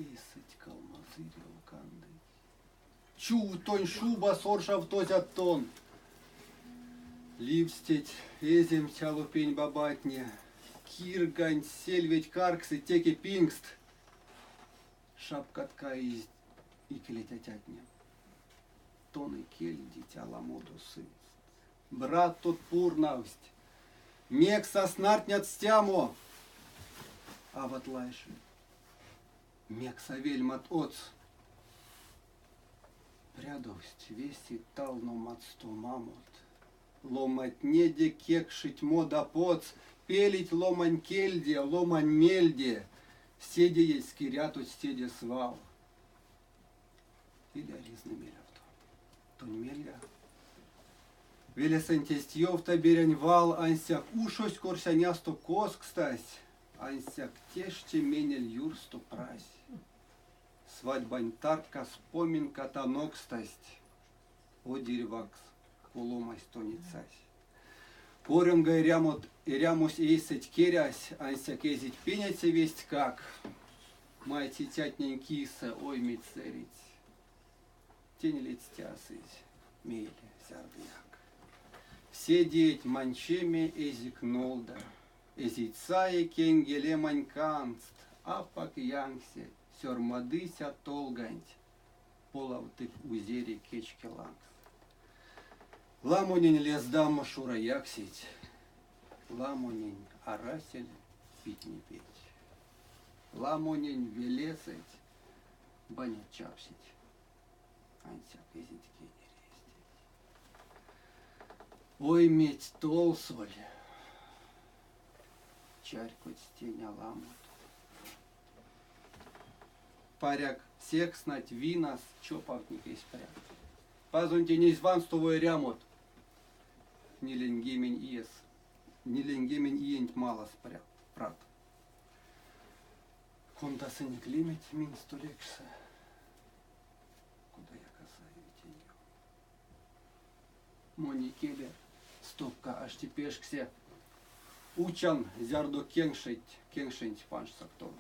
Эйсэть калмазырев кандыть. Чувтонь шубас оршавтозят тон. Ливстить эземть алопень бабатне, Кирганть сельведть карксыть теке пингст. Шапкат каизь икелеть атятне. Тон икельдить аламодо сынст. Братот пурнавсть. Мекс а снартнят стямо? Ават лайши. Мекс а вельмат одс? Прядовсть веси талномат-стомамот. Ломатнеде кекшить мода потс, пелить ломань кельде, ломань мельде. Седеесь кирятотсь теде свал. Иля ризны мелявто. Тонь мельга. Велесэнть эзть ёвта берянь вал, ансяк ушось корсянясто коскстась, ансяк теште менель юрсто прась. Свадьбань таркас поминкат анокстасть, одирьвакс куломась тоницясь. Корёнга эрямот, эрямось эйсэть керясь, ансяк эзить пеняця вестькак. Майсицятнень кисэ ойметь сэрить. Тень ледстясызь мейле зярдояк. Седееть манчеме эзик нолда, эзить сае кенгелемань канст, апак янксе сёрмадыця толганть полавтык узере кечке лангс. Ламонень лездамо Шура яксить, ламонень арасель питне-петь. Ламонень велесэть банят чапсить, ансяк эзить кенере эстеть. Ойметь толсоль, чарькодсь тень аламот. Паряк, секс нать винас чопавтник эсь прят. Пазонтень эзь ванстово эрямот. Ниленьгемень иес, ниленьгемень иенть малас прят. Кундасынек леметь минь столексэ. Кодаяк а саеви тень Монь икеле стопка ашти пешксе. Учан, зярдо кенкшенть, кенкшенть панжсак тон.